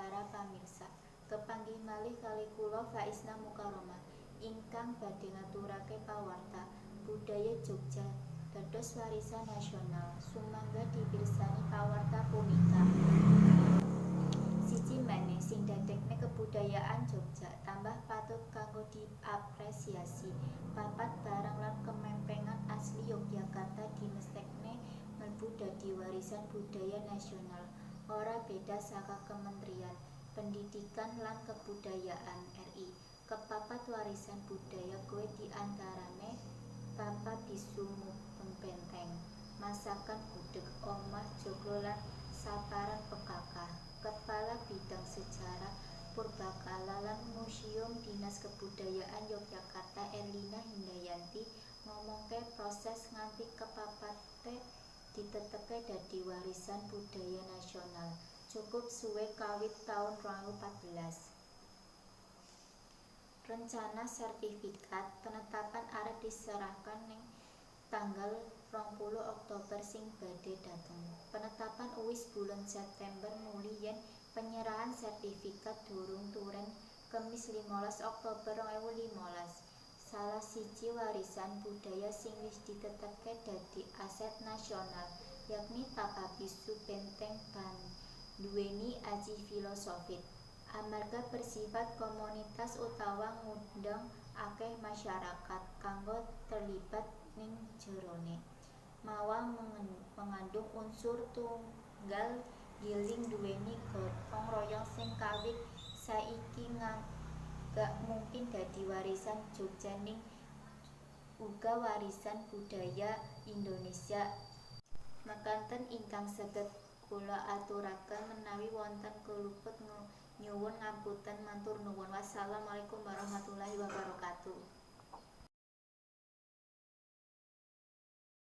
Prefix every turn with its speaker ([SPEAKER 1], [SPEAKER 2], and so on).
[SPEAKER 1] Para pamirsa, kepanggih malih kalih kula Faisna Mukaromah ingkang badhe ngaturake pawarta budaya Jogja dados warisan nasional. Sumangga dipirsani pawarta punika. Siji maneh sing dadekne kebudayaan Jogja tambah patut kanggo diapresiasi. Papat barang lan kemempengan asli Yogyakarta dimestekne mlebu dadi warisan budaya nasional. Ora beda saka Kementrian Pendidikan lan Kebudayaan RI. Kepapat warisan budaya kuwe diantarane tapa bisu mubeng benteng, masakan gudeg, omah joglo lan saparan pekakah. Kepala Bidang Sejarah, Purbakala lan Museum Dinas Kebudayaan Yogyakarta Erlina Hindayanti ngomongke proses nganti kepapate ditetepke dadi warisan budaya nasional cukup suwe kawit taun 2014. Rencana sertifikat penetapan arep diserahkan ning tanggal 20 Oktober sing badhe dateng. Penetapan uwis bulan September nuli yen penyerahan sertifikat durung turen Kemis 15 Oktober 2015. Salah siji warisan budaya sing wis ditetepke dadi aset nasional yakni tapa bisu benteng banduweni aji filosofit. Amarga bersifat komunitas utawa ngundang akeh masyarakat kanggo terlibat ning jerone. Mawa mengandung unsur tunggal giling duweni gotong royong sing kawit saiki gak mung dadi warisan Jogja ning uga warisan budaya Indonesia. Mekaten ingkang saged kula aturaken, menawi wonten kaluput nyuwun ngapunten, matur nuwun. Wassalamualaikum warahmatullahi wabarakatuh.